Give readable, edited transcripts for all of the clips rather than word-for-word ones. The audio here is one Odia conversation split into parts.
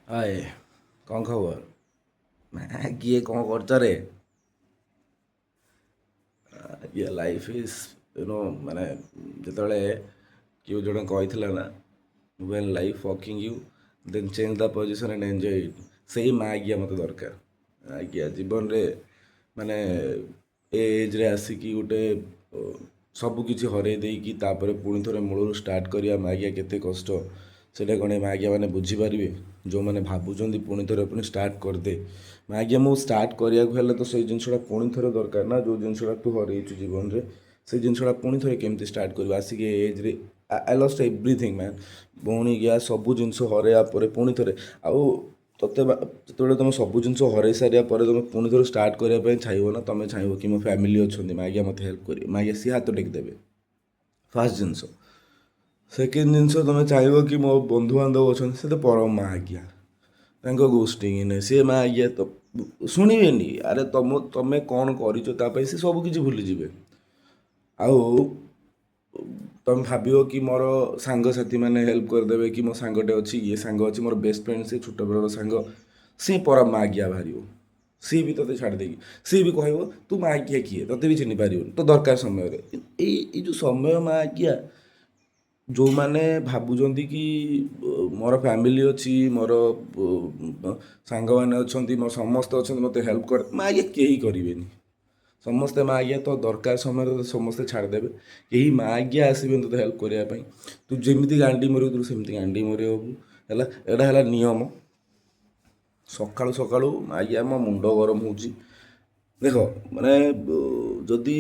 ହାଏ, କ'ଣ ଖବର? ନା କିଏ କ'ଣ କରୁଛ ରେ? ଇଏ ଲାଇଫ୍ is you know, ମାନେ ଯେତେବେଳେ କିଏ ଜଣେ କହିଥିଲା ନା, "When life fucking you, then change the position and enjoy it." ସେଇ ମାଗିଆ ମୋତେ ଦରକାର ଆଜ୍ଞା ଜୀବନରେ। ମାନେ ଏ ଏଜ୍ରେ ଆସିକି ଗୋଟେ ସବୁ କିଛି ହରେଇ ଦେଇକି ତାପରେ ପୁଣି ଥରେ ମୂଳରୁ ଷ୍ଟାର୍ଟ କରିବା ମାଗିଆ କେତେ କଷ୍ଟ, ସେଇଟା କ'ଣ ଏ ମାଗିଆ ମାନେ ବୁଝିପାରିବେ? ଯେଉଁମାନେ ଭାବୁଛନ୍ତି ପୁଣି ଥରେ ପୁଣି ଷ୍ଟାର୍ଟ କରିଦେ, ମାଗିଆ ମୁଁ ଷ୍ଟାର୍ଟ କରିବାକୁ ହେଲେ ତ ସେଇ ଜିନିଷଟା ପୁଣି ଥରେ ଦରକାର ନା। ଯେଉଁ ଜିନିଷଟା ତୁ ହରେଇଛୁ ଜୀବନରେ, ସେଇ ଜିନିଷଟା ପୁଣି ଥରେ କେମିତି ଷ୍ଟାର୍ଟ କରିବୁ ଆସିକି ଏ ଏଜ୍ରେ? I lost everything, man. ଭଉଣୀ ଗିଆ ସବୁ ଜିନିଷ ହରେଇବା ପରେ ପୁଣି ଥରେ ଆଉ ତୋତେ ଯେତେବେଳେ ତୁମେ ସବୁ ଜିନିଷ ହରେଇ ସାରିବା ପରେ ତୁମେ ପୁଣି ଥରେ ଷ୍ଟାର୍ଟ କରିବା ପାଇଁ ଚାହିଁବ ନା, ତୁମେ ଚାହିଁବ କି ମୋ ଫ୍ୟାମିଲି ଅଛନ୍ତି ମାଗିଆ, ମୋତେ ହେଲ୍ପ କରିବେ ମାଗିଆ, ସିଏ ହାତ ଟେକି ଦେବେ, ଫାର୍ଷ୍ଟ ଜିନିଷ। ସେକେଣ୍ଡ ଜିନିଷ, ତୁମେ ଚାହିଁବ କି ମୋ ବନ୍ଧୁବାନ୍ଧବ ଅଛନ୍ତି, ସେ ତ ପରମ ମାଗିଆ, ତାଙ୍କ ଗୋଷ୍ଠୀ କିନେ ସିଏ ମାଗିଆ ତ ଶୁଣିବେନି। ଆରେ ତମେ କ'ଣ କରିଛ ତା ପାଇଁ, ସେ ସବୁ କିଛି ଭୁଲିଯିବେ। ଆଉ ତମେ ଭାବିବ କି ମୋର ସାଙ୍ଗସାଥି ମାନେ ହେଲ୍ପ କରିଦେବେ, କି ମୋ ସାଙ୍ଗଟେ ଅଛି, ଇଏ ସାଙ୍ଗ ଅଛି, ମୋର ବେଷ୍ଟ ଫ୍ରେଣ୍ଡ, ସେ ଛୋଟବେଳର ସାଙ୍ଗ, ସିଏ ପରମ ମାଗିଆ ବାହାରିବ। ସିଏ ବି ତୋତେ ଛାଡ଼ି ଦେଇକି ସିଏ ବି କହିବ ତୁ ମାଗିଆ କିଏ, ତୋତେ ବି ଚିହ୍ନି ପାରିବନି ତୋ ଦରକାର ସମୟରେ। ଏଇ ଯେଉଁ ସମୟ ମାଗିଆ, ଯେଉଁମାନେ ଭାବୁଛନ୍ତି କି ମୋର ଫ୍ୟାମିଲି ଅଛି, ମୋର ସାଙ୍ଗମାନେ ଅଛନ୍ତି, ମୋର ସମସ୍ତେ ଅଛନ୍ତି, ମୋତେ ହେଲ୍ପ କର, ମାଗିଆ କେହି କରିବେନି। ସମସ୍ତେ ମାଗିଆ ତ ଦରକାର ସମୟରେ ତୋତେ ସମସ୍ତେ ଛାଡ଼ିଦେବେ। କେହି ମାଗିଆ ଆସିବେନି ତୋତେ ହେଲ୍ପ କରିବା ପାଇଁ। ତୁ ଯେମିତି ଗାଣ୍ଡି ମରିବୁ, ତୁ ସେମିତି ଗାଣ୍ଡି ମରିବୁ। ହେଲା, ଏଇଟା ହେଲା ନିୟମ। ସକାଳୁ ସକାଳୁ ମାଗିଆ ମୋ ମୁଣ୍ଡ ଗରମ ହେଉଛି। ଦେଖ, ମାନେ ଯଦି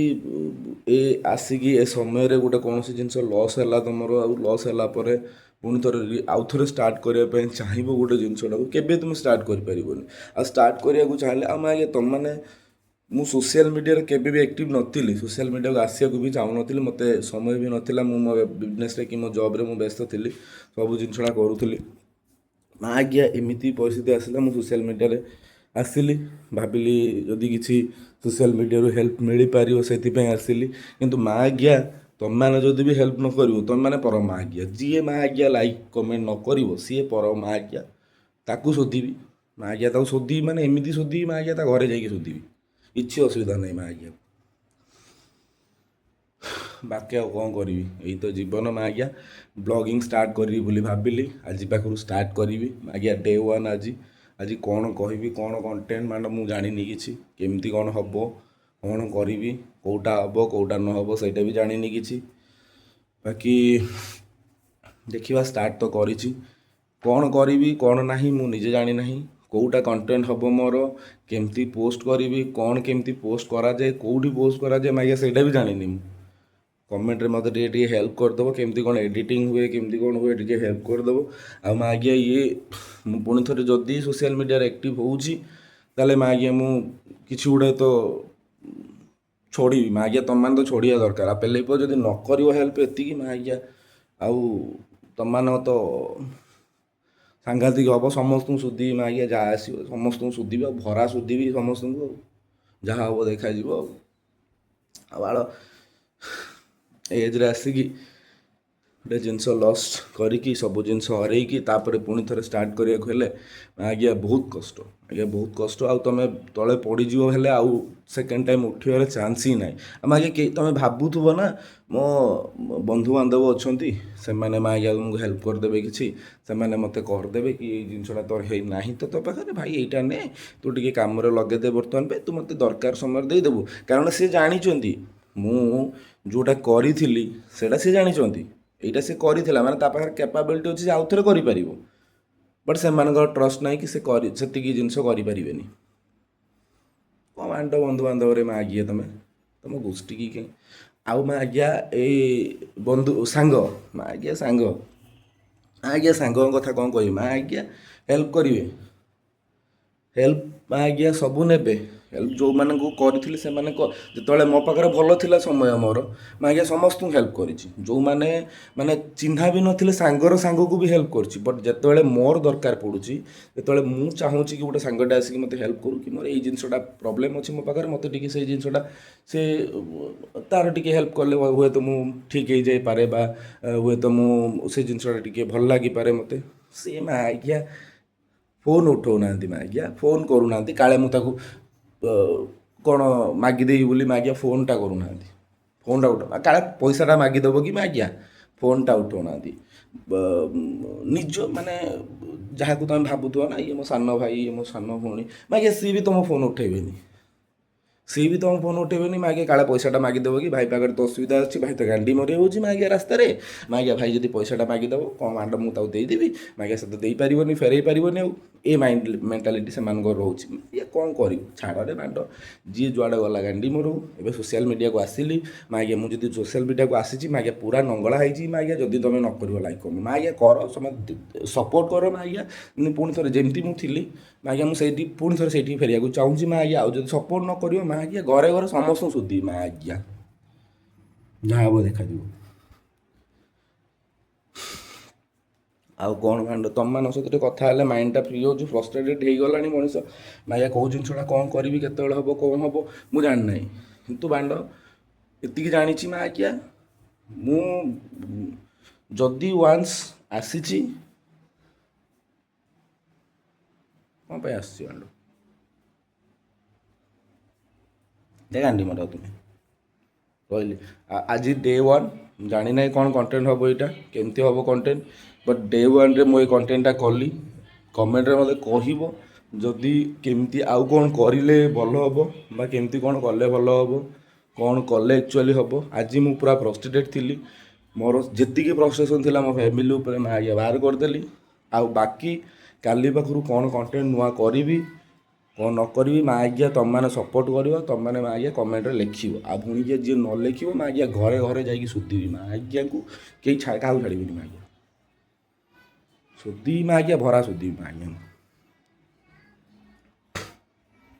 ଏ ଆସିକି ଏ ସମୟରେ ଗୋଟେ କୌଣସି ଜିନିଷ ଲସ୍ ହେଲା ତୁମର, ଆଉ ଲସ୍ ହେଲା ପରେ ପୁଣି ଥରେ ଆଉ ଥରେ ଷ୍ଟାର୍ଟ କରିବା ପାଇଁ ଚାହିଁବ ଗୋଟେ ଜିନିଷଟାକୁ, କେବେ ତୁମେ ଷ୍ଟାର୍ଟ କରିପାରିବନି। ଆଉ ଷ୍ଟାର୍ଟ କରିବାକୁ ଚାହିଁଲେ ଆଉ ଆଜ୍ଞା ତୁମମାନେ, ମୁଁ ସୋସିଆଲ ମିଡ଼ିଆରେ କେବେ ବି ଆକ୍ଟିଭ୍ ନଥିଲି, ସୋସିଆଲ ମିଡ଼ିଆକୁ ଆସିବାକୁ ବି ଚାହୁଁନଥିଲି, ମୋତେ ସମୟ ବି ନଥିଲା। ମୁଁ ମୋ ବିଜନେସ୍ରେ କି ମୋ ଜବ୍ରେ ମୁଁ ବ୍ୟସ୍ତ ଥିଲି, ସବୁ ଜିନିଷଟା କରୁଥିଲି। ନା ଆଜ୍ଞା, ଏମିତି ପରିସ୍ଥିତି ଆସିଲା, ମୁଁ ସୋସିଆଲ ମିଡ଼ିଆରେ ଆସିଲି। ଭାବିଲି ଯଦି କିଛି ସୋସିଆଲ ମିଡ଼ିଆରୁ ହେଲ୍ପ ମିଳିପାରିବ, ସେଥିପାଇଁ ଆସିଲି। କିନ୍ତୁ ମା ଆଜ୍ଞା, ତମେମାନେ ଯଦି ବି ହେଲ୍ପ ନ କରିବ, ତମେମାନେ ପରମ ମା ଆଜ୍ଞା। ଯିଏ ମା ଆଜ୍ଞା ଲାଇକ୍ କମେଣ୍ଟ ନ କରିବ, ସିଏ ପରମ ମା ଆଜ୍ଞା। ତାକୁ ଶୋଧିବି ମା ଆଜ୍ଞା, ତାକୁ ଶୋଧିବି ମାନେ ଏମିତି ଶୋଧିବି ମା ଆଜ୍ଞା, ତା ଘରେ ଯାଇକି ଶୋଧିବି, କିଛି ଅସୁବିଧା ନାହିଁ ମା ଆଜ୍ଞା। ବାକି ଆଉ କ'ଣ କରିବି, ଏଇ ତ ଜୀବନ ମା ଆଜ୍ଞା। ବ୍ଲଗିଂ ଷ୍ଟାର୍ଟ କରିବି ବୋଲି ଭାବିଲି, ଆଜି ପାଖରୁ ଷ୍ଟାର୍ଟ କରିବି ଆଜ୍ଞା। ଡେ ୱାନ୍ ଆଜି। ଆଜି କ'ଣ କହିବି, କ'ଣ କଣ୍ଟେଣ୍ଟ ମାନେ ମୁଁ ଜାଣିନି କିଛି। କେମିତି କ'ଣ ହେବ, କ'ଣ କରିବି, କେଉଁଟା ହେବ, କେଉଁଟା ନ ହେବ, ସେଇଟା ବି ଜାଣିନି କିଛି। ବାକି ଦେଖିବା, ଷ୍ଟାର୍ଟ ତ କରିଛି। କ'ଣ କରିବି, କ'ଣ ନାହିଁ, ମୁଁ ନିଜେ ଜାଣିନାହିଁ। କେଉଁଟା କଣ୍ଟେଣ୍ଟ ହେବ ମୋର, କେମିତି ପୋଷ୍ଟ କରିବି, କ'ଣ କେମିତି ପୋଷ୍ଟ କରାଯାଏ, କେଉଁଠି ପୋଷ୍ଟ କରାଯାଏ ମାଗିଆ, ସେଇଟା ବି ଜାଣିନି ମୁଁ। କମେଣ୍ଟରେ ମୋତେ ଟିକେ ଟିକେ ହେଲ୍ପ କରିଦେବ। କେମିତି କ'ଣ ଏଡ଼ିଟିଂ ହୁଏ, କେମିତି କ'ଣ ହୁଏ, ଟିକେ ହେଲ୍ପ କରିଦେବ। ଆଉ ମା ଆଜ୍ଞା, ଇଏ ମୁଁ ପୁଣି ଥରେ ଯଦି ସୋସିଆଲ ମିଡ଼ିଆରେ ଆକ୍ଟିଭ୍ ହେଉଛି, ତାହେଲେ ମା ଆଜ୍ଞା ମୁଁ କିଛି ଗୁଡ଼ାଏ ତ ଛୋଡ଼ିବି। ମା ଆଜ୍ଞା, ତମମାନେ ତ ଛୋଡ଼ିବା ଦରକାର। ଆଉ ପେଲେଇ ଯଦି ନ କରିବ ହେଲ୍ପ ଏତିକି ମା ଆଜ୍ଞା, ଆଉ ତମମାନଙ୍କ ତ ସାଂଘାତିକ ହେବ। ସମସ୍ତଙ୍କୁ ଶୋଧିବି ମା ଆଜ୍ଞା, ଯାହା ଆସିବ ସମସ୍ତଙ୍କୁ ଶୋଧିବି, ଆଉ ଭରା ଶୋଧିବି ସମସ୍ତଙ୍କୁ। ଆଉ ଯାହା ହେବ ଦେଖାଯିବ। ଆଉ ବାଳ ଏଜ୍ରେ ଆସିକି ଗୋଟେ ଜିନିଷ ଲସ୍ କରିକି, ସବୁ ଜିନିଷ ହରେଇକି ତାପରେ ପୁଣି ଥରେ ଷ୍ଟାର୍ଟ କରିବାକୁ ହେଲେ ଆଜ୍ଞା ବହୁତ କଷ୍ଟ ଆଜ୍ଞା, ବହୁତ କଷ୍ଟ। ଆଉ ତୁମେ ତଳେ ପଡ଼ିଯିବ ହେଲେ ଆଉ ସେକେଣ୍ଡ ଟାଇମ୍ ଉଠିବାର ଚାନ୍ସ ହିଁ ନାହିଁ। ଆଉ ଆଜ୍ଞା କେହି, ତୁମେ ଭାବୁଥିବ ନା ମୋ ବନ୍ଧୁବାନ୍ଧବ ଅଛନ୍ତି, ସେମାନେ ମା ଆଜ୍ଞା ତୁମକୁ ହେଲ୍ପ କରିଦେବେ କିଛି, ସେମାନେ ମୋତେ କରିଦେବେ କି ଏଇ ଜିନିଷଟା ତୋର ହେଇନାହିଁ ତ ତୋ ପାଖରେ ଭାଇ, ଏଇଟା ନେ, ତୁ ଟିକେ କାମରେ ଲଗେଇଦେ ବର୍ତ୍ତମାନ ପାଇଁ, ତୁ ମୋତେ ଦରକାର ସମୟରେ ଦେଇଦେବୁ। କାରଣ ସେ ଜାଣିଛନ୍ତି ମୁଁ ଯେଉଁଟା କରିଥିଲି, ସେଇଟା ସେ ଜାଣିଛନ୍ତି। ଏଇଟା ସେ କରିଥିଲା ମାନେ ତା ପାଖରେ କ୍ୟାପାବିଲିଟି ଅଛି, ସେ ଆଉ ଥରେ କରିପାରିବ। ବଟ୍ ସେମାନଙ୍କର ଟ୍ରଷ୍ଟ ନାହିଁ କି ସେ କରି ସେତିକି ଜିନିଷ କରିପାରିବେନି। କ'ଣ ମାଣ୍ଡ ବନ୍ଧୁବାନ୍ଧବରେ ମା ଆଜ୍ଞା, ତମେ ତମ ଗୋଷ୍ଠୀ କି ଆଉ ମା ଆଜ୍ଞା, ଏଇ ବନ୍ଧୁ ସାଙ୍ଗ ମା ଆଜ୍ଞା, ସାଙ୍ଗ ଆଜ୍ଞା, ସାଙ୍ଗଙ୍କ କଥା କ'ଣ କହିବି ମା ଆଜ୍ଞା। ହେଲ୍ପ କରିବେ, ହେଲ୍ପ ମା ଆଜ୍ଞା ସବୁ ନେବେ। ହେଲ୍ପ ଯେଉଁମାନଙ୍କୁ କରିଥିଲି, ସେମାନେ ଯେତେବେଳେ ମୋ ପାଖରେ ଭଲ ଥିଲା ସମୟ ମୋର, ମା ଆଜ୍ଞା ସମସ୍ତଙ୍କୁ ହେଲ୍ପ କରିଛି। ଯେଉଁମାନେ ମାନେ ଚିହ୍ନା ବି ନଥିଲେ, ସାଙ୍ଗର ସାଙ୍ଗକୁ ବି ହେଲ୍ପ କରିଛି। ବଟ୍ ଯେତେବେଳେ ମୋର ଦରକାର ପଡ଼ୁଛି, ଯେତେବେଳେ ମୁଁ ଚାହୁଁଛି କି ଗୋଟେ ସାଙ୍ଗଟେ ଆସିକି ମୋତେ ହେଲ୍ପ କରୁ, କି ମୋର ଏଇ ଜିନିଷଟା ପ୍ରୋବ୍ଲେମ୍ ଅଛି ମୋ ପାଖରେ, ମୋତେ ଟିକେ ସେଇ ଜିନିଷଟା ସେ ତାର ଟିକେ ହେଲ୍ପ କଲେ ହୁଏତ ମୁଁ ଠିକ୍ ହେଇଯାଇପାରେ, ବା ହୁଏତ ମୁଁ ସେ ଜିନିଷଟା ଟିକେ ଭଲ ଲାଗିପାରେ ମୋତେ, ସେ ମା ଆଜ୍ଞା ଫୋନ୍ ଉଠାଉନାହାନ୍ତି ମାଗିଆ, ଫୋନ୍ କରୁନାହାନ୍ତି, କାଳେ ମୁଁ ତାକୁ କ'ଣ ମାଗିଦେବି ବୋଲି ମାଗିଆ ଫୋନ୍ଟା କରୁନାହାନ୍ତି। ଫୋନ୍ଟା ଉଠ, କାଳେ ପଇସାଟା ମାଗିଦେବ କି ମାଗିଆ, ଫୋନ୍ଟା ଉଠାଉନାହାନ୍ତି। ନିଜ ମାନେ ଯାହାକୁ ତମେ ଭାବୁଥିବ ନା ଇଏ ମୋ ସାନ ଭାଇ, ଇଏ ମୋ ସାନ ଭଉଣୀ, ମାଗିଆ ସିଏ ବି ତୁମ ଫୋନ୍ ଉଠେଇବେନି, ସିଏ ବି ତୁମ ଫୋନ୍ ଉଠେଇବେନି ମାଗିଆ, କାଳେ ପଇସାଟା ମାଗିଦେବ କି, ଭାଇ ପାଖରେ ତ ଅସୁବିଧା ଅଛି, ଭାଇ ତ ଗାଣ୍ଡି ମରି ହେଉଛି ମାଗିଆ ରାସ୍ତାରେ, ମାଗିଆ ଭାଇ ଯଦି ପଇସାଟା ମାଗିଦେବ କ'ଣ ମାଣ୍ଡ ମୁଁ ତାକୁ ଦେଇଦେବି, ମାଗିଆ ସେ ତ ଦେଇପାରିବନି, ଫେରେଇ ପାରିବନି। ଆଉ ଏ ମାଇଣ୍ଡ ମେଣ୍ଟାଲିଟି ସେମାନଙ୍କର ରହୁଛି। ଇଏ କ'ଣ କରିବୁ, ଛାଡ଼ରେ ମାଣ୍ଡ, ଯିଏ ଯୁଆଡ଼େ ଗଲା ଗାଣ୍ଡି ମରଉ। ଏବେ ସୋସିଆଲ ମିଡ଼ିଆକୁ ଆସିଲି ମାଗିଆ, ମୁଁ ଯଦି ସୋସିଆଲ ମିଡ଼ିଆକୁ ଆସିଛି ମାଗିଆ ପୁରା ନଙ୍ଗଳା ହେଇଛି ମାଗିଆ। ଯଦି ତୁମେ ନ କରିବ ଲାଇକ୍ କମେଣ୍ଟ ମାଗିଆ କର, ସମସ୍ତେ ସପୋର୍ଟ କର ମାଗିଆ। ପୁଣି ଥରେ ଯେମିତି ମୁଁ ଥିଲି ମାଗିଆ, ମୁଁ ସେଇଠି ପୁଣି ଥରେ ସେଇଠିକି ଫେରିବାକୁ ଚାହୁଁଛି ମାଗିଆ। ଆଉ ଯଦି ସପୋର୍ଟ ନ କରିବ ମାଗିଆ, ଘରେ ଘରେ ସମସ୍ତଙ୍କୁ ଶୋଧିବି ମାଗିଆ, ଯାହା ହେବ ଦେଖାଯିବ। ଆଉ କ'ଣ ଭାଣ୍ଡ, ତୁମମାନଙ୍କ ସହିତ ଟିକେ କଥା ହେଲେ ମାଇଣ୍ଡଟା ଫ୍ରି ହେଉଛି। ଫ୍ରଷ୍ଟ୍ରେଟେଡ଼ ହେଇଗଲାଣି ମଣିଷ ମାଗିଆ, କେଉଁ ଜିନିଷଟା କ'ଣ କରିବି, କେତେବେଳେ ହେବ, କ'ଣ ହେବ ମୁଁ ଜାଣିନାହିଁ। କିନ୍ତୁ ବାଣ୍ଡ ଏତିକି ଜାଣିଛି ମାଗିଆ, ମୁଁ ଯଦି ୱାନ୍ସ ଆସିଛି କ'ଣ ପାଇଁ ଆସିଛି ବାଣ୍ଡ, ଗାଣ୍ଡି ମାର ତୁମେ ରହିଲି। ଆଜି ଡେ 1, ଜାଣିନାହିଁ କ'ଣ କଣ୍ଟେଣ୍ଟ ହେବ, ଏଇଟା କେମିତି ହେବ କଣ୍ଟେଣ୍ଟ, ବଟ୍ ଡେ 1ରେ ମୁଁ ଏଇ କଣ୍ଟେଣ୍ଟଟା କଲି। କମେଣ୍ଟରେ ମୋତେ କହିବ ଯଦି କେମିତି ଆଉ କ'ଣ କରିଲେ ଭଲ ହେବ, ବା କେମିତି କ'ଣ କଲେ ଭଲ ହେବ, କ'ଣ କଲେ ଆକ୍ଚୁଆଲି ହେବ। ଆଜି ମୁଁ ପୁରା ଫ୍ରଷ୍ଟ୍ରେଟେଡ଼ ଥିଲି, ମୋର ଯେତିକି ଫ୍ରଷ୍ଟ୍ରେସନ୍ ଥିଲା ମୋ ଫ୍ୟାମିଲି ଉପରେ ମାଗିଆ ବାହାର କରିଦେଲି। ଆଉ ବାକି କାଲି ପାଖରୁ କ'ଣ କଣ୍ଟେଣ୍ଟ ନୂଆ କରିବି କ'ଣ ନ କରିବି ମାଗିଆ ତୁମମାନେ ସପୋର୍ଟ କରିବ, ତୁମମାନେ ମାଗିଆ କମେଣ୍ଟରେ ଲେଖିବ। ଆଉ ଭଉଣୀକିଆ ଯିଏ ନ ଲେଖିବ ମାଗିଆ ଘରେ ଘରେ ଯାଇକି ଶୋଧିବି ମାଗିଆଙ୍କୁ, କେହି କାହାକୁ ଛାଡ଼ିବିନି ମାଗିଆ, ଶୋଧିବି ମାଗିଆ, ଭରା ଶୋଧିବି ମାଗିଆଙ୍କୁ।